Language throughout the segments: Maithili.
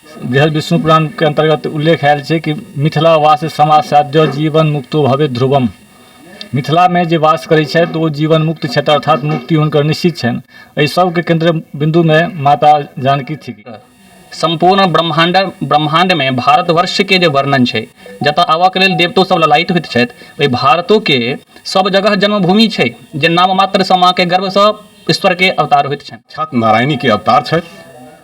बृहद विष्णु पुराणके अन्तर्गत उल्लेख आयल छै कि मिथिला वास समासाद्य जीवन मुक्तो भवे ध्रुवम। मिथिलामे जे वास करै छथि ओ जीवन मुक्त छथि, अर्थात मुक्ति हुनकर निश्चित छनि। एहि सबके केन्द्र बिन्दुमे माता जानकी थिकी। सम्पूर्ण ब्रह्माण्डमे भारतवर्षके जे वर्णन छै, जतऽ आबऽके लेल देवतो सब ललायित होइत छथि, ओहि भारतोके सब जगह जन्मभूमि छै, जे नाम मात्रसँ माँके गर्भसँ ईश्वरके अवतार होइत छनि। साक्षात नारायणीके अवतार छथि,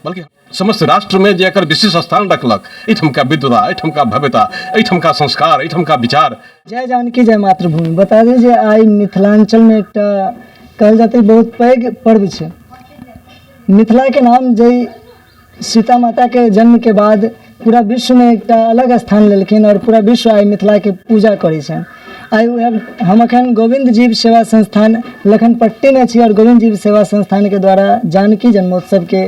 बल्कि समस्त राष्ट्रमे जे एकर विशेष स्थान रखलक, एहिठमका विद्वता, एहिठमका भव्यता, एहिठमका संस्कार, एहिठमका विचार। जय जानकी, जय मातृभूमि। बता दी जे आइ मिथिलाञ्चलमे एकटा कहल जेतै बहुत पैघ पर्व छै। मिथिलाके नाम जै सीता माताके जन्मके बाद पूरा विश्वमे एकटा अलग स्थान लेलखिन आओर पूरा विश्व आइ मिथिलाके पूजा करै छनि। आइ वएह हम एखन गोविन्द जीव सेवा संस्थान लखनपट्टीमे छी आओर गोविन्द जीव सेवा संस्थानके द्वारा जानकी जन्मोत्सवके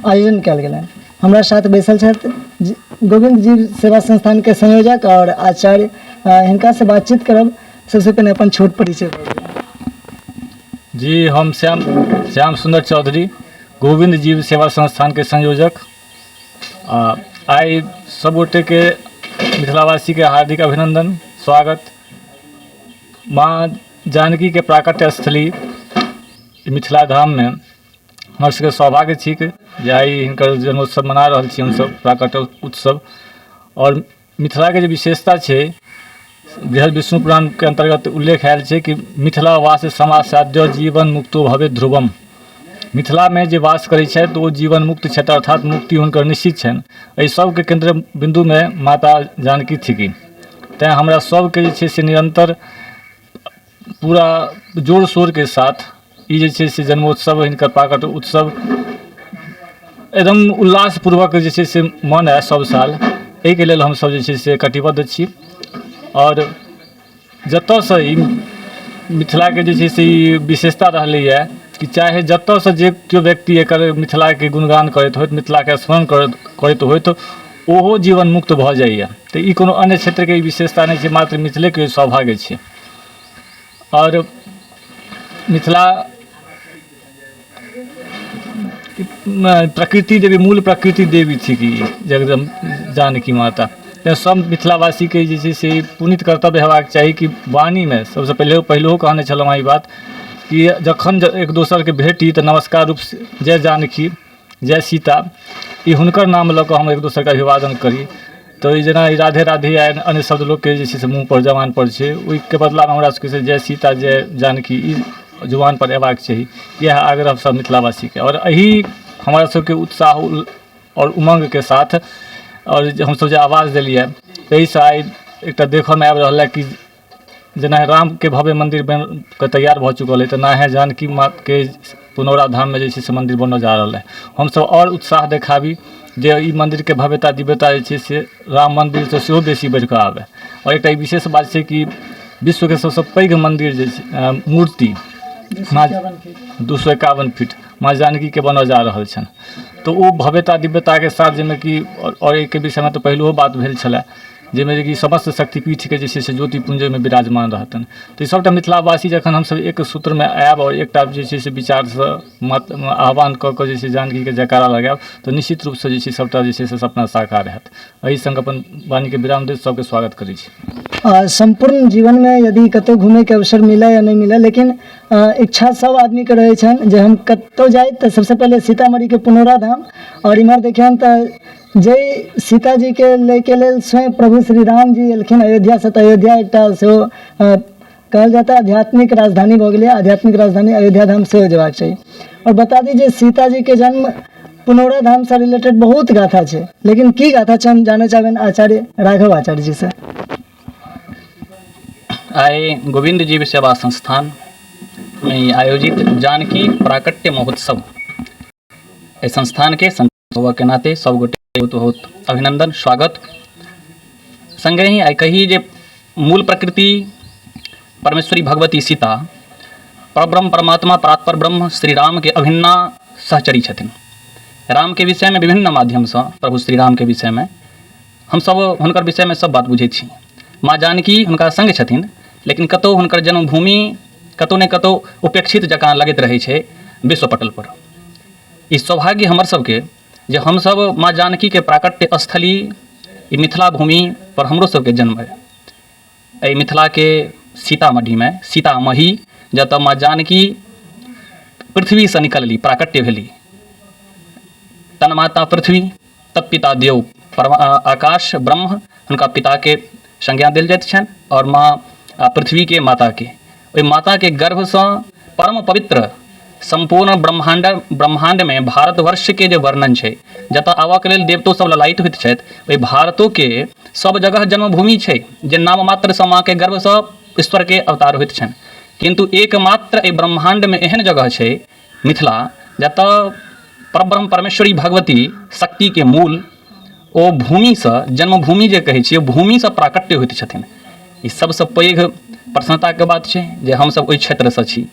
आयोजन कयल गेलनि। हमरा साथ बैसल छथि गोविन्द जीव सेवा संस्थानके संयोजक आओर आचार्य, हिनकासँ बातचीत करब। सबसँ पहिने अपन छोट परिचय दऽ दिअ। जी, हम श्याम श्याम सुन्दर चौधरी, गोविन्द जीव सेवा संस्थानके संयोजक। आ आइ सब गोटेके मिथिलावासीके हार्दिक अभिनन्दन, स्वागत। माँ जानकीके प्राकट्य स्थली मिथिला धाममे हमर सबके सौभाग्य थिक जे आइ हिनकर जन्मोत्सव मना रहल छी हमसब, प्राकट्य उत्सव। आओर मिथिलाके जे विशेषता छै, बृहद विष्णु पुराणके अन्तर्गत उल्लेख आयल छै कि मिथिला वास समासाद्य जीवन मुक्तो भवे ध्रुवम। मिथिलामे जे वास करै छथि ओ जीवन मुक्त छथि, अर्थात मुक्ति हुनकर निश्चित छनि। एहि सबके केन्द्र बिन्दुमे माता जानकी थिकी। तैँ हमरा सबके जे छै से निरन्तर पूरा जोर शोरके साथ ई जे छै से जन्मोत्सव, हिनकर प्राकट्य उत्सव एकदम उल्लासपूर्वक जे छै से मनाय सब साल, एहिके लेल हमसब जे छै से कटिबद्ध छी। आओर जतऽसँ ई मिथिलाके जे छै से ई विशेषता रहलैए कि चाहे जतऽसँ जे केओ व्यक्ति एकर मिथिलाके गुणगान करैत होथि, मिथिलाके स्मरण करैत करैत होथि, ओहो जीवन मुक्त भऽ जाइए। तऽ ई कोनो अन्य क्षेत्रके ई विशेषता नहि छै, मात्र मिथिलेके सौभाग्य छै। आओर मिथिला प्रकृति देवी, मूल प्रकृति देवी थिक ई जगदम जानकी माता। तेँ सभ मिथिलावासीके जे छै से पुनीत कर्तव्य हेबाक चाही कि वाणीमे सबसँ पहिले पहिलहो कहने छलहुँ हँ ई बात कि जखन एक दोसरके भेटी तऽ नमस्कार रूप जय जानकी जय सीता, ई हुनकर नाम लऽ कऽ हम एक दोसरके अभिवादन करी। तऽ ई जेना ई राधे राधे या अन्य शब्द लोकके जे छै से मुँहपर जबानपर छै, ओहिके बदलामे हमरा सबके जय सीता जय जानकी ई जुबानपर अयबाक चाही। इएह आग्रह सब मिथिलावासीके। आओर एहि हमरा सबके उत्साह आओर उमङ्गके साथ आओर हमसब जे आवाज देलियै ताहिसँ आइ एकटा देखऽमे आबि रहल हँ कि जेना रामके भव्य मन्दिर बनिके तैयार भऽ चुकल अइ, तेनाहे जानकी माँके पुनौरा धाममे जे छै से मन्दिर बनऽ जा रहल अइ। हमसब आओर उत्साह देखाबी जे ई मन्दिरके भव्यता दिव्यता जे छै से राम मन्दिरसँ सेहो बेसी बढ़िकऽ आबै। आओर एकटा ई विशेष बात छै कि विश्वके सबसँ पैघ मन्दिर जे छै मूर्ति 251 फीट माँ जानकीके बनऽ जा रहल छनि, तऽ ओ भव्यता दिव्यताके साथ जाहिमे कि आओर एहिके विषयमे तऽ पहिलहो बात भेल छलै, जाहिमे कि समस्त शक्तिपीठके जे छै से ज्योतिपुञ्ज ओहिमे विराजमान रहतनि। तऽ ई सभटा मिथिलावासी जखन हमसभ एक सूत्रमे आयब आओर एकटा जे छै से विचारसँ मत आह्वान कऽ कऽ जे छै जानकीके जयकारा लगायब तऽ निश्चित रूपसँ जे छै सभटा जे छै से सपना साकार हैत। एहि सङ्ग अपन वाणीके विराम दैत सभके स्वागत करै छी। सम्पूर्ण जीवनमे यदि कतहु घुमयके अवसर मिलय या नहि मिलय, लेकिन इच्छा सब आदमीके रहै छनि जे हम कतहु जाइ तऽ सबसँ पहिले सीतामढ़ीके पुनौरा धाम। आओर इम्हर देखियौन तऽ जाहि सीताजीके लैके लेल स्वयं प्रभु श्री राम जी एलखिन अयोध्यासँ, तऽ अयोध्या एकटा सेहो कहल जाय तऽ आध्यात्मिक राजधानी भऽ गेलै। आध्यात्मिक राजधानी अयोध्या धाम सेहो जेबाक चाही। आओर बता दी जे सीताजीके जन्म पुनौरा धामसँ रिलेटेड बहुत गाथा छै, लेकिन की गाथा छै हम जानऽ चाहबनि आचार्य राघव आचार्य जीसँ। आइ गोविन्द जीव सेवा संस्थान मे आयोजित जानकी प्राकट्य महोत्सव, एहि संस्थानके होबऽके नाते सब गोटे बहुत बहुत अभिनन्दन स्वागत। सङ्गहि आइ कही जे मूल प्रकृति परमेश्वरी भगवती सीता परब्रह्म परमात्मा परात्पर ब्रह्म श्री रामके अभिन्ना सहचरी छथिन। रामके विषयमे विभिन्न माध्यमसँ प्रभु श्री रामके विषयमे हमसब हुनकर विषयमे सब बात बुझै छी। माँ जानकी हुनका सङ्ग छथिन, लेकिन कतहु हुनकर जन्मभूमि कतहु ने कतहु उपेक्षित जकाँ लगैत रहै छै विश्व पटलपर। ई सौभाग्य हमर सबके जे हमसभ माँ जानकीके प्राकट्य स्थली ई मिथिला भूमिपर हमरो सबके जन्म अइ। एहि मिथिलाके सीतामढ़ीमे सीतामही जतऽ माँ जानकी पृथ्वीसँ निकलली प्राकट्य भेली तन्माता पृथ्वी तत्पिता देव परम आकाश ब्रह्म हुनका पिताके संज्ञा देल जाइत छनि आओर माँ पृथ्वीके माताके ओहि माताके गर्भसँ परम पवित्र सम्पूर्ण ब्रह्माण्ड ब्रह्माण्डमे भारतवर्षके जे वर्णन छै जतऽ आबऽके लेल देवतो सब ललायित होइत छथि ओहि भारतोके सब जगह जन्मभूमि छै जे नाम मात्रसँ माँके गर्भसँ ईश्वरके अवतार होइत छनि किन्तु एकमात्र एहि ब्रह्माण्डमे एहन जगह छै मिथिला जतऽ परब्रह्म परमेश्वरी भगवती शक्तिके मूल ओ भूमिसँ जन्मभूमि जे कहै छियै भूमिसँ प्राकट्य होइत छथिन ई सबसँ पैघ प्रसन्नताके बात छै जे हमसब ओहि क्षेत्रसँ छी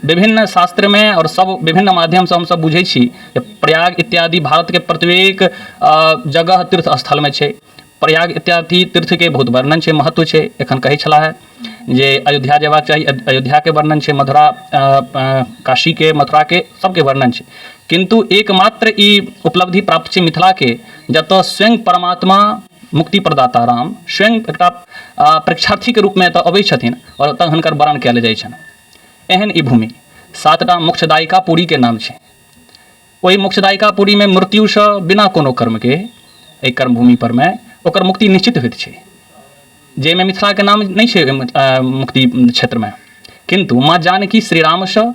विभिन्न शास्त्रमे आओर सब विभिन्न माध्यमसँ हमसब बुझै छी जे प्रयाग इत्यादि भारतके प्रत्येक जगह तीर्थ स्थलमे छै प्रयाग इत्यादि तीर्थके बहुत वर्णन छै महत्व छै एखन कहै छलाह जे अयोध्या जयबाक चाही अयोध्याके वर्णन छै मथुरा काशीके मथुराके सबके वर्णन छै किन्तु एकमात्र ई उपलब्धि प्राप्त छै मिथिलाके जतऽ स्वयं परमात्मा मुक्ति प्रदाता राम स्वयं एकटा परीक्षार्थीके रूपमे एतऽ अबै छथिन आओर ओतऽ हुनकर वरण कयल जाइ छनि एहन ई भूमि सातटा मोक्षदायिका पुरीके नाम छै ओहि मोक्षदायिका पुरीमे मृत्युसँ बिना कोनो कर्मके एहि कर्मभूमि परमे ओकर मुक्ति निश्चित होइत छै जाहिमे मिथिलाके नाम नहि छै मुक्ति क्षेत्रमे किन्तु माँ जानकी श्रीरामसँ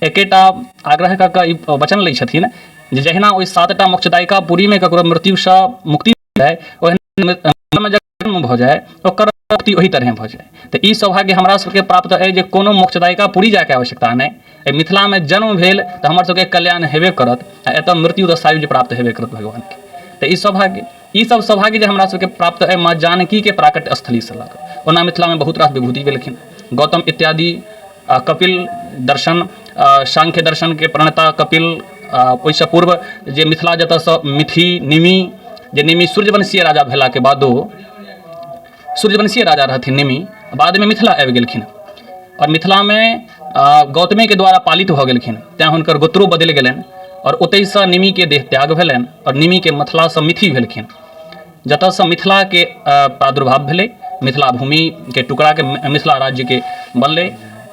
एकेटा आग्रह कऽ कऽ ई वचन लै छथिन जे जहिना ओहि सातटा मोक्षदायिका पुरीमे ककरो मृत्युसँ मुक्ति जाय ओहिना जन्म भऽ जाय ओकर मुक्ति ओहि तरहे भऽ जाय तऽ ई सौभाग्य हमरा सबके प्राप्त अइ जे कोनो मोक्षदायिका पुरी जायके आवश्यकता नहि एहि मिथिलामे जन्म भेल तऽ हमर सबके कल्याण हेबे करत आ एतऽ मृत्यु तऽ सायुज्य प्राप्त हेबे करत भगवानके तऽ ई सौभाग्य ई सब सौभाग्य जे हमरा सबके प्राप्त अइ माँ जानकीके प्राकट्य स्थलीसँ लऽ कऽ ओना मिथिलामे बहुत रास विभूति भेलखिन गौतम इत्यादि कपिल दर्शन सांख्य दर्शनके प्रणेता कपिल ओहिसँ पूर्व जे मिथिला जतऽसँ मिथि निमि जे निमि सूर्यवंशीय राजा भेलाके बादो सूर्यवंशीय राजा रहथिन निमि बादमे मिथिला आबि गेलखिन आओर मिथिलामे गौतमेके द्वारा पालित भऽ गेलखिन तैँ हुनकर गोत्रो बदलि गेलनि आओर ओतहिसँ निमिके देह त्याग भेलनि आओर निमिके मिथिलासँ मिथि भेलखिन जतऽसँ मिथिलाके प्रादुर्भाव भेलै मिथिला भूमिके टुकड़ाके मिथिला राज्यके बनलै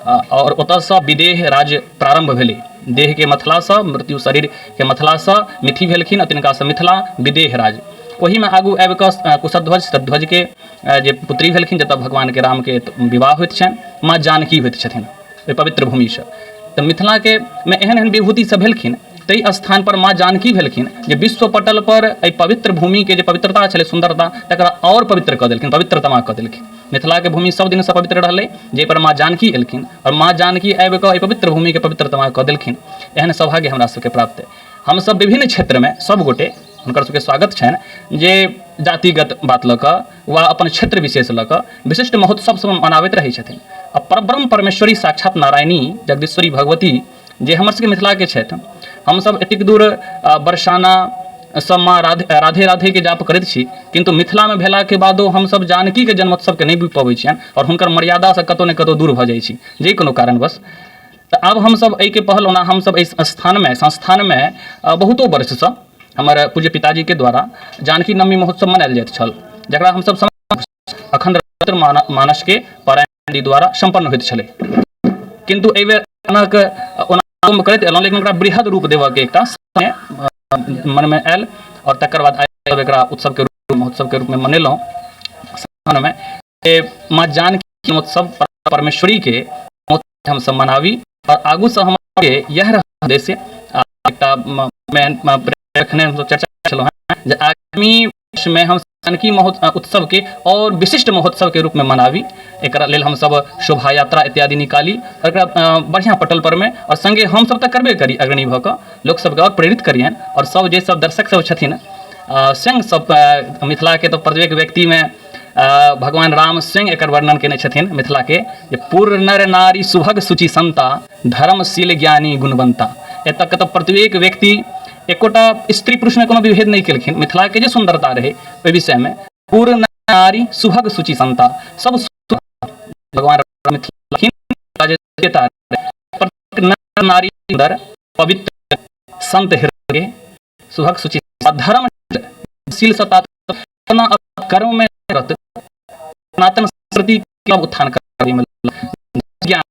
आओर ओतऽसँ विदेह राज्य प्रारम्भ भेलै देहके मिथिलासँ मृत्यु शरीरके मिथिलासँ मिथि भेलखिन आओर तिनकासँ मिथिला विदेह राज्य ओहिमे आगू आबि कऽ कुशध्वज शतध्वजके जे पुत्री भेलखिन जतऽ भगवानके रामके विवाह होइत छनि माँ जानकी होइत छथिन ओहि पवित्र भूमिसँ तऽ मिथिलाके मे एहन एहन विभूति सब भेलखिन ताहि स्थानपर माँ जानकी भेलखिन जे विश्व पटलपर एहि पवित्र भूमिके जे पवित्रता छलै सुन्दरता तकरा आओर पवित्र कऽ देलखिन पवित्रतमा कऽ देलखिन मिथिलाके भूमि सब दिनसँ पवित्र रहलै जाहिपर माँ जानकी एलखिन आओर माँ जानकी आबि कऽ एहि पवित्र भूमिके पवित्रतमा कऽ देलखिन एहन सौभाग्य हमरा सबके प्राप्त अइ हमसब विभिन्न क्षेत्रमे सबगोटे हुनकर सबके स्वागत छनि जे जातिगत बात लऽ कऽ वा अपन क्षेत्र विशेष लऽ कऽ विशिष्ट महोत्सव सब मनाबैत रहै छथिन आ परब्रह्म परमेश्वरी साक्षात नारायणी जगदीश्वरी भगवती जे हमर सबके मिथिलाके छथि हमसब एतेक दूर बरसाना सब माँ राधे राधे राधेके जाप करैत छी किन्तु मिथिलामे भेलाके बादो हमसब जानकीके जन्मोत्सवके नहि बुझि पबै छियनि आओर हुनकर मर्यादासँ कतहु ने कतहु दूर भऽ जाइ छी जे कोनो कारणवश तऽ आब हमसब एहिके पहल ओना हमसब एहि स्थानमे संस्थानमे बहुतो वर्षसँ हमर पूज्य पिताजीके द्वारा जानकी नवमी महोत्सव मनायल जाइत छल जकरा हमसब अखंड मानसके पारायण द्वारा सम्पन्न होइत छलै किन्तु एहिबेर ओना करैत एलहुँ लेकिन ओकरा बृहद रूप देबऽके एकटा मनमे आयल आओर तकर बाद आइ एकरा उत्सवके रूप महोत्सवके रूपमे मनेलहुँ स्थानमे माँ जानकी महोत्सव परमेश्वरीके हमसब मनाबी आओर आगूसँ हमर इएह रहत उद्देश्य आ एकटा एखने हमसब चर्चा छलहुँ हेँ जे आगामी वर्षमे हम जानकी महोत्सव उत्सवके आओर विशिष्ट महोत्सवके रूपमे मनाबी एकरा लेल हमसब शोभा यात्रा इत्यादि निकाली आओर एकरा बढ़िआँ पटल परमे आओर सङ्गे हमसब तऽ करबे करी अग्रणी भऽ कऽ लोकसबके आओर प्रेरित करियनि आओर सब जे सब दर्शक सब छथिन स्वयं सब मिथिलाके तऽ प्रत्येक व्यक्तिमे भगवान राम स्वयं एकर वर्णन केने छथिन मिथिलाके जे पूर्ण नर नारी सुभग शुचि संता धर्मशील ज्ञानी गुणवंता एतऽ के तऽ प्रत्येक व्यक्ति एकोटा स्त्री पुरुषमे कोनो विभेद नहि केलखिन मिथिलाके जे सुन्दरता रहै ओहि विषयमे पूर्ण नारी सुभग शुचि संता सब भगवान मिथिला प्रत्येक नर नारी सुन्दर पवित्र संत हृदय सुभग सूची धर्म शील सता अपना कर्म में रत सनातन संस्कृति के उत्थान कर ज्ञान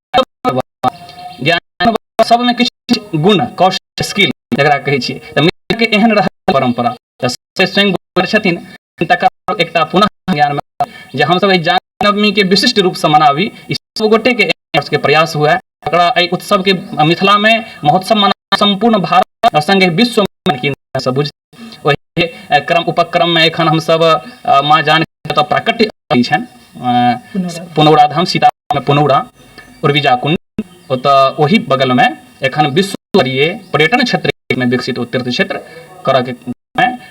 ज्ञान सबमे किछु गुण कौशल स्किल जकरा कहै छियै तऽ मिथिलाके एहन रहल परम्परा तऽ से स्वयं बोलै छथिन तकर एकटा पुनः ज्ञानमे जे हमसब एहि जाननवमीके विशिष्ट रूपसँ मनाबी ई सब गोटेके के प्रयास हुए एकरा एहि उत्सवके मिथिलामे महोत्सव मना सम्पूर्ण भारत आओर सङ्गे विश्वमे सब बुझ ओहि क्रम उपक्रममे एखन हमसब माँ जानकी प्राकट्य छनि पुनौरा धाम सीता पुनौरा उर्विजा कुंड ओतऽ ओहि बगलमे एखन विश्व स्तरीय पर्यटन क्षेत्रमे विकसित ओ तीर्थ क्षेत्र करऽके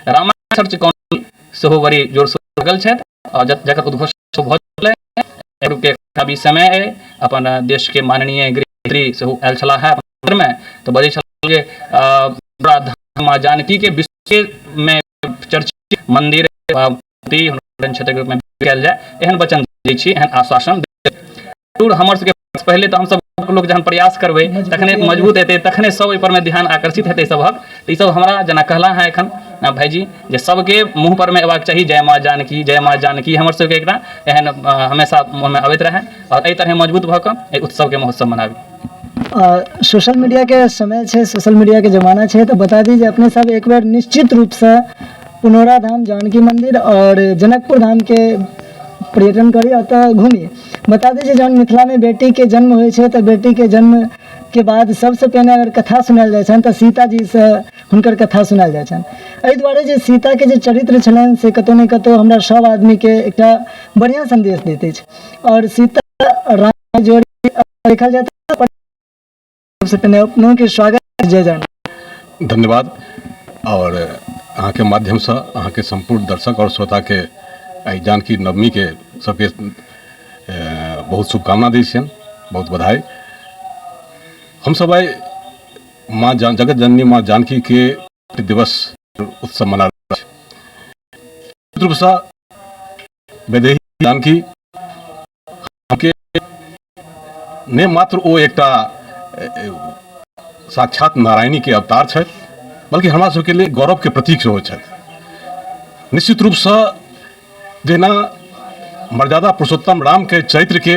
रामायण सर्च काउंसिल सेहो बड़ी जोर लागल छथि आओर जकर उद्घोषणा भऽ चुकल के अभी समय अइ अपन देशके माननीय गृहमंत्री सेहो आयल छलाह हेँ मे तऽ बजै छलाह जे माँ जानकीके विश्वमे चर्चित मन्दिर क्षेत्रके रूपमे कयल जाय एहन वचन दै छी एहन आश्वासन जरूर हमर सबके पहिले तऽ हमसब लोक जहन प्रयास करबै तखने मजबूत हेतै तखने सब ओहि परमे ध्यान आकर्षित हेतै सभक तऽ ई सब हमरा जेना कहला हेँ एखन भाइजी जे सबके मुँह परमे अयबाक चाही जय माँ जानकी जय माँ जानकी हमर सबके एकटा एहन हमेशा मोनमे अबैत रहए आओर एहि तरहे मजबूत भऽ कऽ एहि उत्सवके महोत्सव मनाबी। सोशल मीडियाके समय छै, सोशल मीडियाके जमाना छै, तऽ बता दी जे अपने सब एक बेर निश्चित रूपसँ पुनौरा धाम जानकी मन्दिर आओर जनकपुर धामके पर्यटन करी, ओतऽ घूमी। बता दी जे जहन मिथिलामे बेटीके जन्म होइ छै तऽ बेटीके जन्मके बाद सबसँ पहिने अगर कथा सुनायल जाइ छनि तऽ सीताजीसँ हुनकर कथा सुनायल जाइ छनि। एहि दुआरे जे सीताके जे चरित्र छलनि से कतहु ने कतहु हमरा सब आदमीके एकटा बढ़िआँ सन्देश दैत अछि। आओर सीता राम जोड़ी देखल जाय तऽ सबसँ पहिने अपनोके स्वागत, जय जानकी। धन्यवाद। आओर अहाँके माध्यमसँ अहाँके सम्पूर्ण दर्शक आओर श्रोताके एहि जानकी नवमीके सबके बहुत शुभकामना दै छियनि, बहुत बधाई। हमसब आइ माँ जगत जननी माँ जानकीके दिवस उत्सव मना रहल छी। रूपसँ वैदेही जानकी के नहि मात्र ओ एकटा साक्षात नारायणीके अवतार छथि, बल्कि हमरा सबके लिए गौरवके प्रतीक सेहो छथि। निश्चित रूपसँ जेना मर्यादा पुरुषोत्तम रामके चरित्रके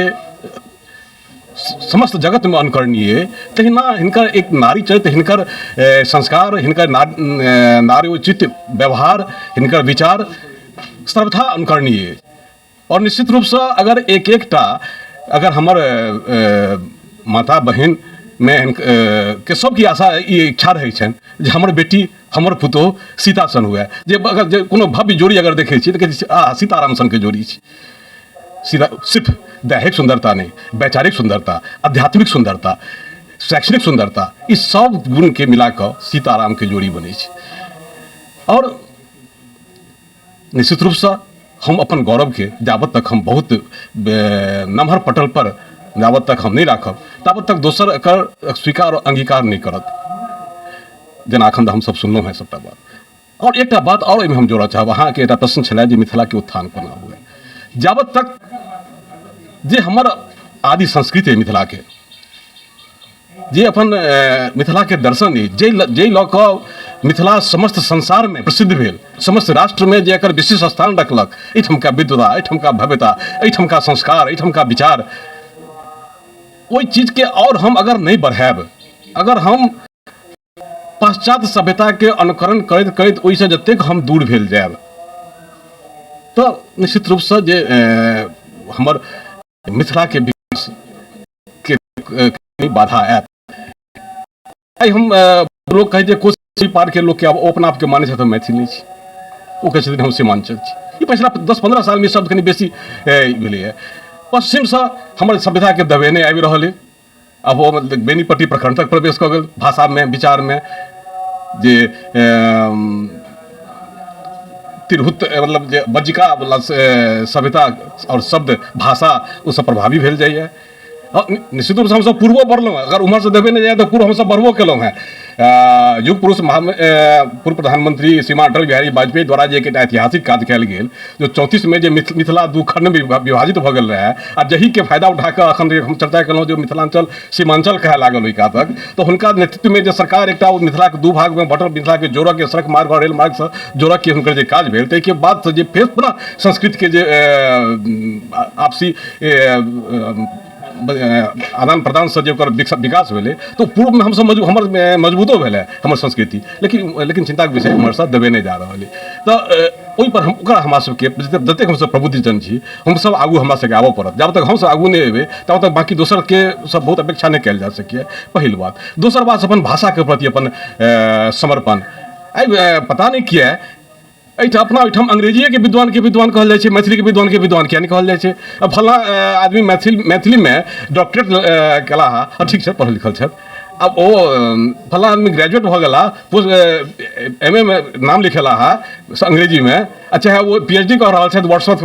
समस्त जगतमे अनुकरणीय, तहिना हिनकर एक नारी चरित्र, हिनकर संस्कार, हिनकर नारी उचित व्यवहार, हिनकर विचार सर्वथा अनुकरणीय। आओर निश्चित रूपसँ अगर एक एकटा अगर हमर माता बहिनमे के सबके आशा ई इच्छा रहै छनि जे हमर बेटी हमर पुतोहु सीता सन हुए, जे अगर जे कोनो भव्य जोड़ी अगर देखै छियै तऽ कहै छियै आ सीताराम सनके जोड़ी छै। सीता सिर्फ दैहिक सुन्दरता नहि, वैचारिक सुन्दरता, आध्यात्मिक सुन्दरता, शैक्षणिक सुन्दरता, ई सब गुणके मिलाकऽ सीतारामके जोड़ी बनै छै। आओर निश्चित रूपसँ हम अपन गौरवके जाबत तक हम बहुत नमहर पटल पर जाबत तक हम नहि राखब ताबत तक दोसर एकर स्वीकार आओर अंगीकार नहि करत, जेना एखन हमसब सुनलहुँ हेँ सबटा बात। आओर एकटा बात आओर एहिमे हम जोड़ऽ चाहब, अहाँके एकटा प्रश्न छलै जे मिथिलाके उत्थान कोना हुए। जाबत तक जे हमर आदि संस्कृति अइ मिथिलाके, जे अपन मिथिलाके दर्शन अइ, जाहि लऽ कऽ मिथिला समस्त संसारमे प्रसिद्ध भेल, समस्त राष्ट्रमे जे एकर विशेष स्थान रखलक, एहिठमका विद्वता, एहिठमका भव्यता, एहिठमका संस्कार, एहिठमका विचार, ओहि चीजके आओर हम अगर नहि बढ़ायब, अगर हम पाश्चात्य सभ्यताके अनुकरण करैत करैत ओहिसँ जतेक हम दूर भेल जायब तऽ निश्चित रूपसँ जे हमर मिथिलाके विकास के बाधा आयत। आइ हम लोक कहै छै कोसी पारके लोकके आब ओ अपना आपके मानै छथि हम मैथिल नहि छी, ओ कहै छथिन हम सीमांचल छी। ई पछिला 10-15 सालमे शब्द कनि बेसी भेलैए। पश्चिमसँ हमर सभ्यताके दबेने आबि रहल अइ, आब ओ मतलब बेनीपट्टी प्रखंड तक प्रवेश कऽ गेल भाषामे, विचारमे, जे तिरहुत मतलब जे बज्जिका वला सभ्यता आओर शब्द भाषा ओसभ प्रभावी भेल जाइए। हँ, निश्चित रूपसँ हमसभ पूर्वो बढ़लहुँ हेँ। अगर उम्हरसँ देबे नहि जाय तऽ पूर्व हमसभ बढ़बो केलहुँ हेँ। युग पुरुष पूर्व प्रधानमंत्री श्रीमान अटल बिहारी वाजपेयी द्वारा जे एकटा ऐतिहासिक काज कयल गेल, जो 34मे जे मिथिला दू खण्डमे विभाजित भऽ गेल रहए, आ जाहिके फायदा उठा कऽ एखन हम चर्चा केलहुँ जे मिथिलाञ्चल सीमाञ्चल कहै लागल ओहि कातक, तऽ हुनका नेतृत्वमे जे सरकार एकटा ओ मिथिलाके दू भागमे बँटल मिथिलाके जोड़ऽके सड़क मार्ग आओर रेल मार्गसँ जोड़ऽके हुनकर जे काज भेल, ताहिके बादसँ जे फेर पुनः संस्कृतिके जे आपसी आदान प्रदानसँ जे ओकर विकास भेलै, तऽ पूर्वमे हमसभ हमर मजबूतो भेलै हमर संस्कृति, लेकिन लेकिन चिन्ताके विषय उम्हरसँ देबे नहि जा रहल अइ। तऽ ओहिपर हम ओकरा हमरा सबके जतेक हमसभ प्रबुद्धजन छी, हमसभ आगू हमरा सबके आबऽ पड़त। जाबत तक हमसभ आगू नहि एबै ताबत तक बाँकी दोसरके सब बहुत अपेक्षा नहि कयल जा सकैए, पहिल बात। दोसर बात, अपन भाषाके प्रति अपन समर्पण। आइ पता नहि किए एहिठाम अपना ओहिठाम अंग्रेजिएके विद्वानके विद्वान कहल जाइ छै, मैथिलीके विद्वानके विद्वान किए नहि कहल जाइ छै? आ फल्लाँ आदमी मैथिलीमे डॉक्टरेट केलाह, ठीक छै, पढ़ल लिखल छथि। आब ओ फल्लाँ आदमी ग्रेजुएट भऽ गेला, एम ए मे नाम लिखेला हँ अंग्रेजीमे, आ चाहे ओ पी एच डी कऽ रहल छथि व्हाट्सएप,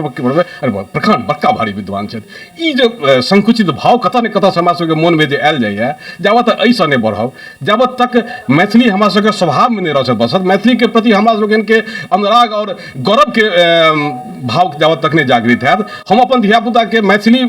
अरे प्रखंड बड़का भारी विद्वान छथि। ई जे संकुचित भाव कतऽ ने कतऽसँ हमरा सबके मोनमे जे आयल जाइए, जाबत तक एहिसँ नहि बढ़ब, जाबत तक मैथिली हमरा सबके स्वभावमे नहि रचत बसत, मैथिलीके प्रति हमरा लोकनिके अनुराग आओर गौरवके भाव जाबत तक नहि जागृत हैत। हम अपन धियापुताके मैथिली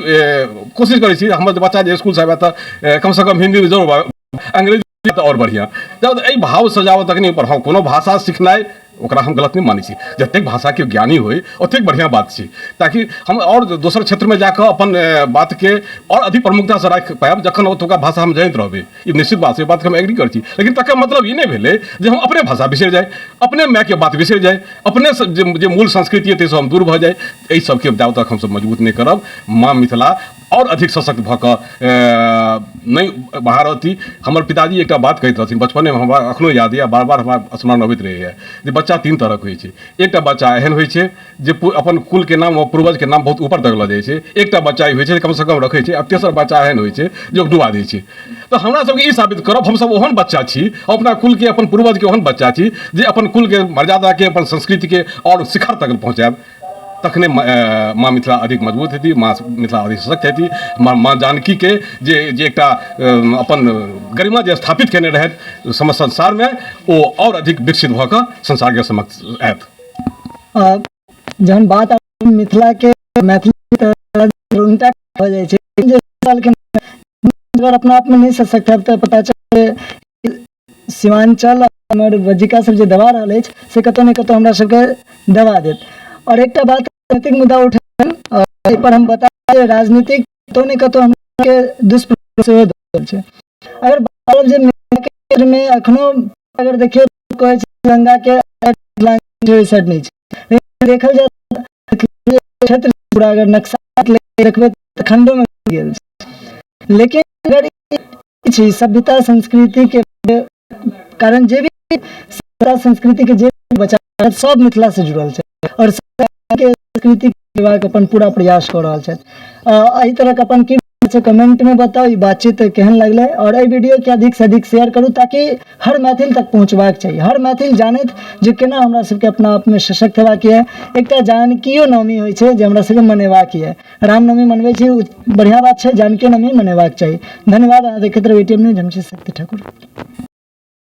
कोशिश करै छी, हमर बच्चा जे इसकुलसँ आबय तऽ कमसँ कम हिन्दीमे जरूर, अंग्रेजी तऽ आओर बढ़िआँ। जाबत एहि भावसँ जाबत तक नहि बढ़ब, कोनो भाषा सिखनाइ ओकरा हम गलत नहि मानै छी, जतेक भाषाके ज्ञानी होइ ओतेक बढ़िआँ बात छै, ताकि हम आओर दोसर क्षेत्रमे जाकऽ अपन बातके आओर अधिक प्रमुखतासँ राखि पायब जखन ओतुका भाषा हम जनैत रहबै। ई निश्चित बात छै, बातके हम एग्री करै छी, लेकिन तकर मतलब ई नहि भेलै जे हम अपने भाषा बिसरि जाइ, अपने मायके बात बिसरि जाइ, अपने जे मूल संस्कृति अइ ताहिसँ हम दूर भऽ जाइ। एहि सबके जाबत तक हमसब मजबूत नहि करब, माँ मिथिला आओर अधिक सशक्त भऽ कऽ नहि बाहर औती। हमर पिताजी एकटा बात कहैत रहथिन बचपनेमे, हमरा एखनो याद यऽ, बार बार हमरा स्मरण अबैत रहैए जे बच्चा तीन तरहक होइ छै। एकटा बच्चा एहन होइ छै जे अपन कुलके नाम वा पूर्वजके नाम बहुत ऊपर तक लऽ जाइ छै, एकटा बच्चा ई होइ छै जे कमसँ कम रखै छै, आ तेसर बच्चा एहन होइ छै जे ओ डुबा दै छै। तऽ हमरा सबके ई साबित करब हमसब ओहन बच्चा छी, अपना कुलके अपन पूर्वजके ओहन बच्चा छी जे अपन कुलके मर्यादाके अपन संस्कृतिके आओर शिखर तक पहुँचायब, तखने माँ मिथिला अधिक मजबूत हेती, माँ मिथिला अधिक सशक्त हेती। माँ जानकीके जे जे एकटा अपन गरिमा जे स्थापित केने रहथि समस्त संसारमे, ओ आओर अधिक विकसित भऽ कऽ संसारके समक्ष आयत। जहन बात मिथिलाके मैथिली तऽ उनटा भऽ जाइ छै जे सालके अगर अपना आपमे नहि सशक्त हैब तऽ पता चल सीमांचल हमर बज्जिका सब जे दबा रहल अछि से कतौ ने कतौ हमरा सबके दबा देत। आओर एकटा बात राजनीतिक मुद्दा उठेलनि, एहिपर हम बता जे राजनीतिक कतौ ने कतौ हमरा दुष्प्रभाव सेहो दऽ रहल छै। अगर बात जे मिथिलाके क्षेत्रमे एखनो अगर देखियौ कहै छै दरभंगाके ओहि साइड नहि छै, लेकिन देखल जाय क्षेत्र पूरा अगर नक्शा देखबै तऽ खण्डोमे गेल छै। लेकिन अगर छै सभ्यता संस्कृतिके कारण जे भी सभ्यता संस्कृतिके जे बचा सब मिथिलासँ जुड़ल छै आओर के संस्कृति अपन पूरा प्रयास कऽ रहल छथि। एहि तरहक अपन की छै कमेंटमे बताउ, ई बातचीत केहन लगलै, आओर एहि वीडियोके अधिकसँ अधिक शेयर करू ताकि हर मैथिल तक पहुँचबाक चाही, हर मैथिल जानैत जे केना हमरा सबके अपना आपमे सशक्त हेबाक यऽ। एकटा जानकियो नवमी होइ छै जे हमरा सबके मनेबाक यऽ। रामनवमी मनबै छी बढ़िआँ बात छै, जानकी नवमी मनेबाक चाही। धन्यवाद, अहाँ देखैत रहू एटीएम न्यूज, हम छी शक्ति ठाकुर।